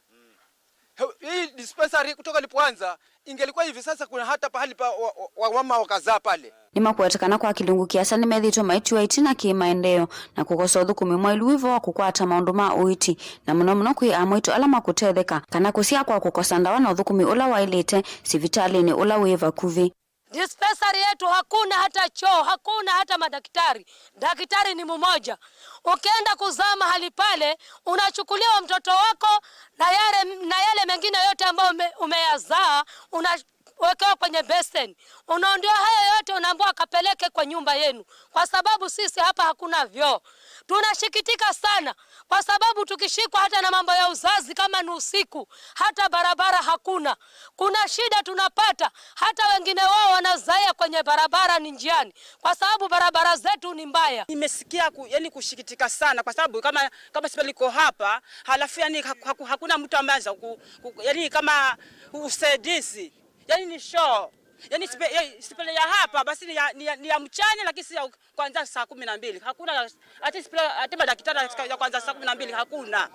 He-, hii dispensary kutoka ilipoanza, ingelikuwa hivi sasa kuna hata pahali pa wa, wa, wamama wakazaa pale. Nĩmakwete kana kwa kĩlungu kĩasa nĩmethĩĩtwe maitiwa ĩtina kĩ maendeeo na kũkosa ũthũkũmi mwaĩlu wĩ vo wa kũkwata maũndũ ma ũiiti, na mũno mũno kwĩ amwaitũ ala makũtetheka kana kũsyaa kwa kũkosa ndawa na ũthũkũmi ũla waĩlĩte sivitalĩnĩ ũla wĩ vakuvĩ. Dispensary yetu hakuna hata choo, hakuna hata madaktari. Daktari ni mmoja. Ukienda kuzaa mahali pale, unachukuliwa mtoto wako na yale, na yale mengine yote ambayo ume-, umeyazaa, unawekewa kwenye basin. Unaondoa haya yote, unaambiwa akapeleke kwa nyumba yenu, kwa sababu sisi hapa hakuna vyoo. Tunasikitika sana, kwa sababu tukishikwa hata na mambo ya uzazi, kama ni usiku, hata barabara hakuna. Kuna shida tunapata, hata wengine wao wanazaia kwenye barabara ni njiani, kwa sababu barabara zetu ni mbaya. Nimesikia ku-, yani kusikitika sana, kwa sababu kama, kama hospitali iko hapa, halafu yani haku-, haku-, hakuna mtu ambaye anaweza ku-, ku-, yani kama usaidizi. Yani ni show. Yani sipe-, ya, hospitali ya hapa basi ni ya, ni ya, ni ya mchana, lakini si ya u-, kuanzia saa kumi na mbili. Hakuna, hata hospitali, hata madaktari ya kuanzia saa kumi na mbili hakuna.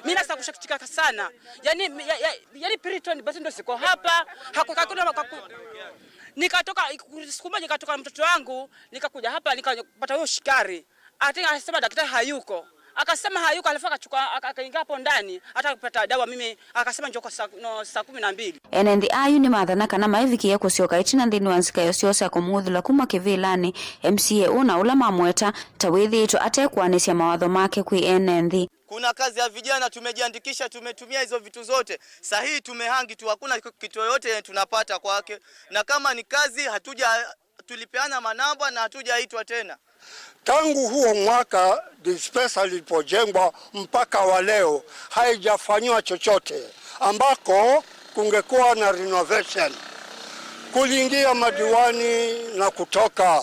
Mimi nasa kusikitika sana. Yani, ya, ya, yani Piriton basi ndo ziko hapa. Haku-, hakuna, haku-, nikatoka, siku moja nikatoka na mtoto wangu, nikakuja hapa, nikapata huyo shikari. Ati akasema daktari hayuko. Akasema hayuko, alafu akachukua, aka-, akaingia hapo ndani, hata kupata dawa, mimi akasema njoo kwa saa, no, saa kumi na mbili. Ene nthĩ ayu nĩmathana kana maivikĩie kũsyoka ĩtina nthĩnĩ wa nzikayo syoo sya kũmũũthũla kuma kĩvĩlanĩ M C A ũũ na ũla mamũeta ta wĩthĩĩtwe atekũanĩsya mawatho make kwĩ ene nthĩ. Kuna kazi ya vijana, tumejiandikisha, tumetumia hizo vitu zote. Saa hii tumehangi tu, hakuna kitu yoyote yenye tunapata kwake. Na kama ni kazi, hatuja, tulipeana manamba na hatujaitwa tena. Tangu huo mwaka dispensary ilipojengwa mpaka wa leo haijafanyiwa chochote, ambako kungekuwa na renovation. Kuliingia madiwani na kutoka.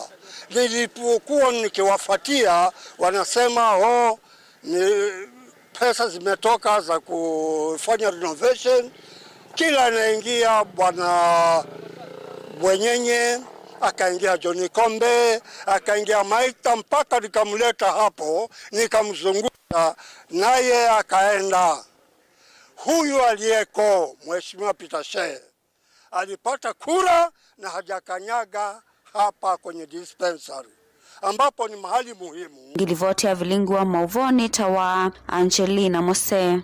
Nilipokuwa nikiwafuatia, wanasema, "Oh, ni pesa zimetoka za kufanya renovation." Kila anaingia, Bwana Bwenyenye, akaingia John Kombe, akaingia Maita, mpaka nikamleta hapo, nikamzungusha, naye akaenda. Huyu aliyeko, Mheshimiwa Peter Shee, alipata kura na hajakanyaga hapa kwenye dispensary, ambapo ni mahali muhimu. Ngilivoti ya vilingi wa mauvoo nĩ ta wa Angelina Mose.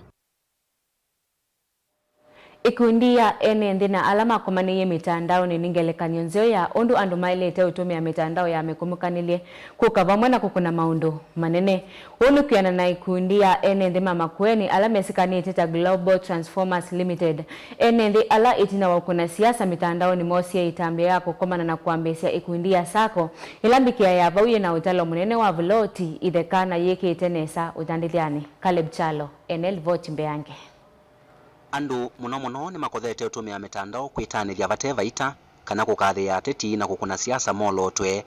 Ikundi ya ene nthĩ na ala makomanĩie mĩtandaonĩ nĩ ngelekany'o nzeo ya ũndũ andũ maĩlĩte ũtũmĩa mĩtandao ya mĩkũmũkanĩlye kũka vamwe na kũkũna maũndũ manene. Ũũ nĩ kwĩanana na ikundi ya ene nthĩ ma Makueni ala mesĩkanĩte ta Global Transformers Limited. Ene nthĩ ala ĩtina wa ũkũna siasa mĩtandaonĩ moosie ĩtambya ya kũkomana na kwambĩĩsya ikundi ya sacco, ĩla mbikĩa ya vau yĩ na ũtalo mũnene wa vuloti itheka na yĩkĩĩte nesa ũtandĩthyanĩ. Caleb Kyalo ene livoti mbeange. Andũ mũno mũno nĩmakothete ũtũmĩa mĩtandao kwĩtanĩthya vate vaita, kana kũkathĩĩa ateti na kũkũna siasa molotwe,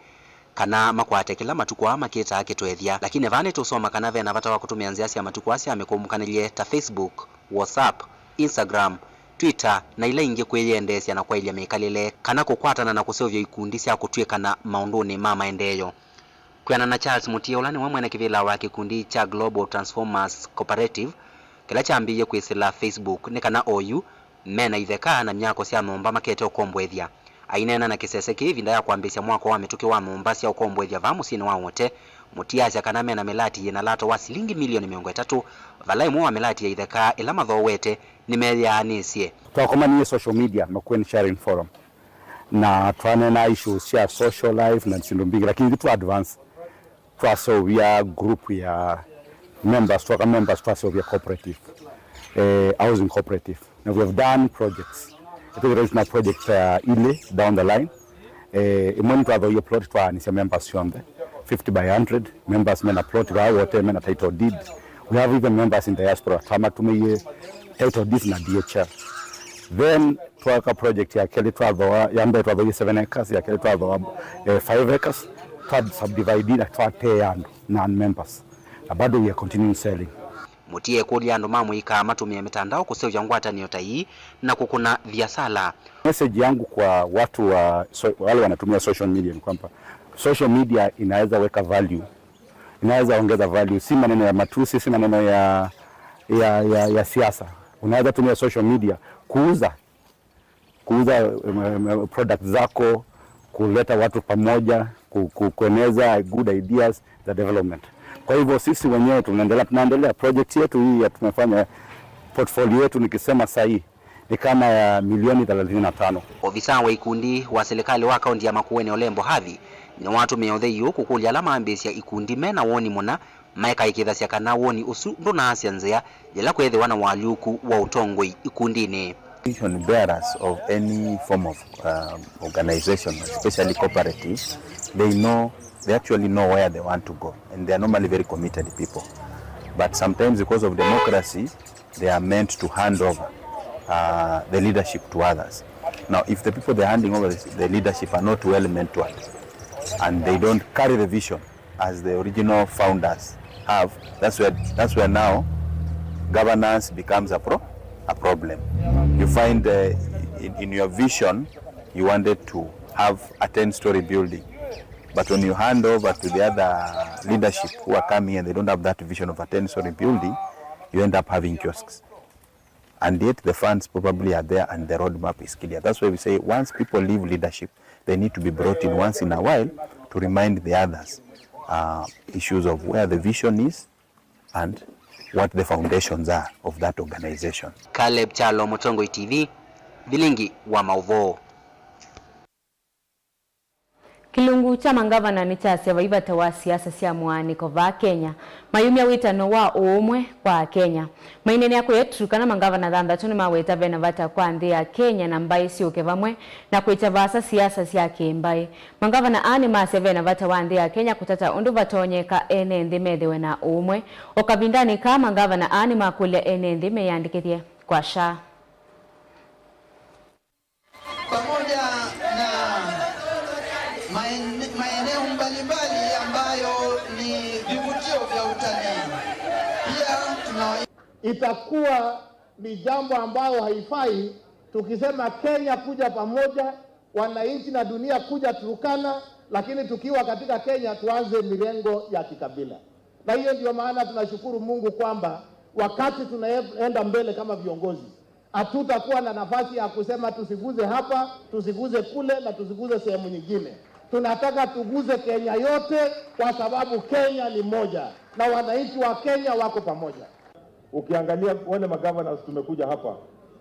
kana makwate kĩla matukũ aa makĩtaa kĩtwethya. Lakini vaa nĩtũsoma kana ve na vata wa kũtũmĩa nzĩa sya matukũ aa sya mĩkũmũkanĩlye ta Facebook, WhatsApp, Instagram, Twitter, na ila ingĩ kwĩyendeesya na kwaĩlya mĩkalĩle, kana kũkwatana na kũseũvya ikundi sya kũtw'ĩkana maũndũnĩ ma maendeeo. Kwĩana na Charles Mutie, ũla nĩwe mwene kĩvĩla wa kĩkundi kya Global Transformers Cooperative, kĩla kyambĩĩie kwĩsĩla Facebook, nĩ kana oyu me na itheka na myako sya nyũmba makete ũkomboethya. Aineena na kĩsese kĩĩ ĩvinda ya kwambĩĩsya mwako wa mĩtũkĩ wa nyũmba sya ũkomboethya vaa mũsyĩnĩ wa Wote, Mutie asya kana me na mĩlati yĩ na lato wa silingi milioni mĩongo ĩtatũ, vala ĩmwe wa mĩlati ya itheka ĩla mathooete nĩmeyaanĩsye. Twakomanie social media, Makueni Sharing Forum, na twaneena issues sya social life na syĩndũ mbingĩ, lakini ithyĩ twa advance, twaseũvya group ya members, twaka members, twaseũvya cooperative, eh, housing cooperative, na we have done projects. Ĩtwĩthĩtwe na project, uh, ilĩ down the line. Eh, ĩmwe nĩtwathooie plot twaanĩsya members syonthe, fifty by hundred, members mena plot vaa Wote, mena title deed. We have even members in diaspora, twamatũmĩie title deeds na D H L. Then twaka project ya kelĩ, twathoa, ya mbee twathoie seven acres, ya kelĩ twathoa, eh, five acres, twa subdivide na twatee andũ, non-members. Na bado we are continuing selling. Mutie ekũlya andũ ma mũika matũmĩe mĩtandao kũseũvya ngwatanĩo ta ii na kũkũna viasala. Message yangu kwa watu wa so, wale wanatumia social media ni kwamba social media inaweza weka value, inaweza ongeza value, si maneno ya matusi, si maneno ya, ya, ya, ya siasa. Unaweza tumia social media kuuza, kuuza, em, em, product zako, kuleta watu pamoja, ku, ku, kueneza good ideas za development. Kwa hivyo sisi wenyewe tunaendelea, tunaendelea project yetu hii ya tumefanya portfolio yetu, nikisema saa hii ni kama ya milioni thelathini na tano. Ofisa wa ikundi wa silikalĩ wa kaunti ya Makueni Olembo Hathi nĩwatũmĩe ũthei ũũ kũkũlya ala mambĩĩsya ikundi me na woni mũna maikaĩkĩĩthasya kana woni ũsu ndũnaasya nzĩa yĩla kweethĩwa na ũalyũku wa ũtongoi ikundinĩ. Vision bearers of any form of, um, organization, especially cooperative, they know, they actually know where they want to go, and they are normally very committed people. But sometimes, because of democracy, they are meant to hand over, uh, the leadership to others. Now, if the people they're handing over the, the leadership are not well mentored and they don't carry the vision as the original founders have, that's where, that's where now governance becomes a pro-, a problem. You find, uh, in, in your vision, you wanted to have a ten-story building, but when you hand over to the other leadership who are coming and they don't have that vision of a ten-story building, you end up having kiosks. And yet the funds probably are there and the roadmap is clear. That's why we say once people leave leadership, they need to be brought in once in a while to remind the others, uh, issues of where the vision is and what the foundations are of that organization. Caleb Kyalo, Mũtongoi T V, Vilingi wa Maũvoo. Kĩlungu kya mangavana nĩkyasya vai vata wa siasa sya mũaanĩko vaa Kenya, mayumya wĩtano wa ũũmwe kwa Akenya. Maineenea kũya Turkana, mangavana thanthatũ nĩmaweta vena vata kwa nthĩ ya Kenya na mbaĩ syũke vamwe na kwĩkya vaasa siasa sya kĩ-mbaĩ. Mangavana aa nĩmasya vena vata wa nthĩ ya Kenya kũtata ũndũ vatonyeka ene nthĩ methĩwe na ũũmwe. O kavindanĩ kaa, mangavana aa nĩmakũlya ene nthĩ meyandĩkĩthye kwa SHA. Pamoja na maen-, maeneo mbalimbali ambayo ni vivutio vya utalii. Pia tuna... Itakuwa ni jambo ambayo haifai tukisema Kenya kuja pamoja, wananchi na dunia kuja Turkana, lakini tukiwa katika Kenya tuanze mirengo ya kikabila. Na hiyo ndio maana tunashukuru Mungu kwamba Wakati tunaenda mbele kama viongozi, hatutakuwa na nafasi ya kusema tusiguze hapa, tusiguze kule na tusiguze sehemu nyingine. Tunataka tuguze Kenya yote kwa sababu Kenya ni moja na wananchi wa Kenya wako pamoja. Ukiangalia wale magovernors tumekuja hapa,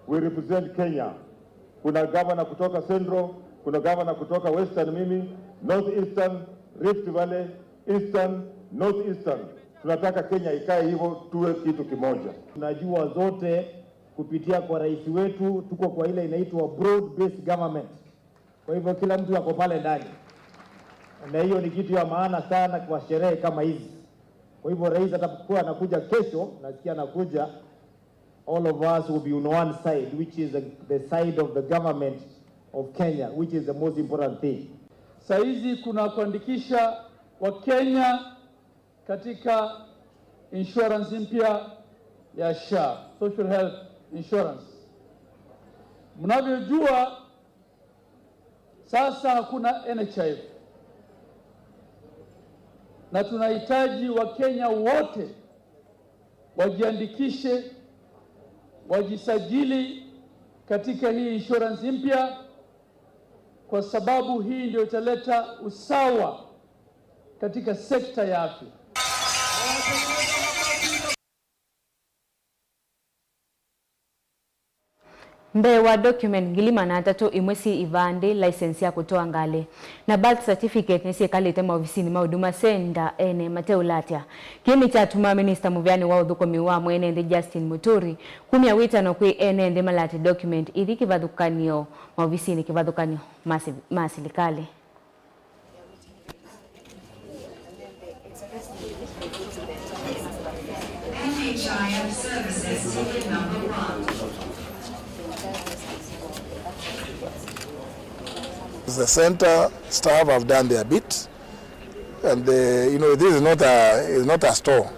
we represent Kenya. Kuna governor kutoka Central, kuna governor kutoka Western, mimi, North Eastern, Rift Valley, Eastern, North Eastern. Tunataka Kenya ikae hivyo, tuwe kitu kimoja. Tunajua zote kupitia kwa rais wetu, tuko kwa ile inaitwa broad based government. Kwa hivyo kila mtu ako pale ndani. Na hiyo ni kitu ya maana sana kwa sherehe kama hizi. Kwa hivyo rais atakuwa anakuja kesho, nasikia anakuja, all of us will be on one side, which is the, the side of the government of Kenya, which is the most important thing. Saizi kuna kuandikisha Wakenya katika insurance mpya ya SHA, Social Health Insurance. Mnavyojua, sasa hakuna N H I F. Na tunahitaji Wakenya wote wajiandikishe, wajisajili katika hii insurance mpya, kwa sababu hii ndio italeta usawa katika sekta ya afya. Mbee wa document ngili maana atatũ imwe syĩ ivandĩ, license ya kũtwaa ngalĩ, na birth certificate nĩsyĩkalĩte maovisinĩ ma Huduma Center ene mateũlatya. Kĩĩ nĩkyatumaa minista mũvĩanĩ wa ũthũkũmi wa mwene nthĩ Justin Muturi kumya wĩtano kwĩ ene nthĩ malate document ithi kĩvathũkany'o maovisinĩ kĩvathũkany'o ma si-, ma silikalĩ. The center staff have done their bit, and the, you know, this is not a, is not a store.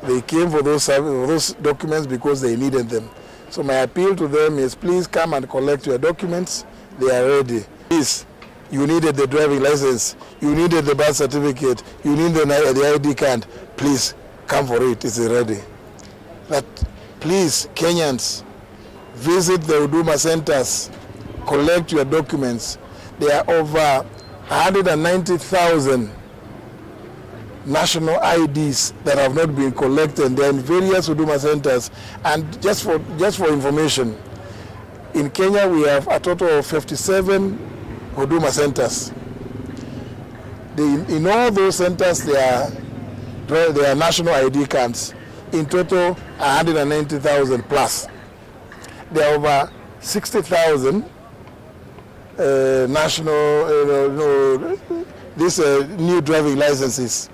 They came for those serv-, for those documents because they needed them. So my appeal to them is, please come and collect your documents. They are ready. Please, you needed the driving license, you needed the birth certificate, you need the, the I D card. Please come for it. It's ready. But please, Kenyans, visit the Huduma centers, collect your documents. There are over a hundred and ninety thousand national I Ds that have not been collected. They are in various Huduma centers. And just for, just for information, in Kenya we have a total of fifty-seven Huduma centers. They, in, in all those centers, there are, there are national I D cards. In total, a hundred and ninety thousand plus. There are over sixty thousand uh, national, uh, no, these uh, new driving licenses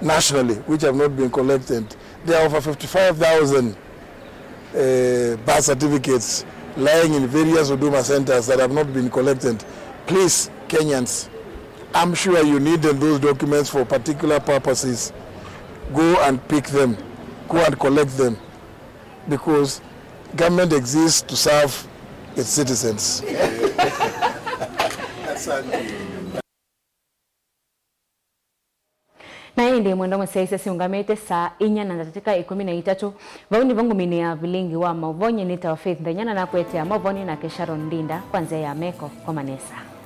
nationally which have not been collected. There are over fifty-five thousand uh, birth certificates lying in various Huduma centers that have not been collected. Please, Kenyans, I'm sure you need those documents for particular purposes. Go and pick them. Go and collect them. Because government exists to serve its citizens. Na ĩndĩ mwendo mũsyaĩĩsya siũngamĩte saa inya na ndatĩka ĩkũmi na itatũ. Vau nĩvo ngũminĩaa vilingi wa maũvoo. Nyie nĩtawa Faith Nthenya na nakũetea maũvoo nĩ nake Sharon Ndinda kwa nzĩa ya meko. Koma nesa.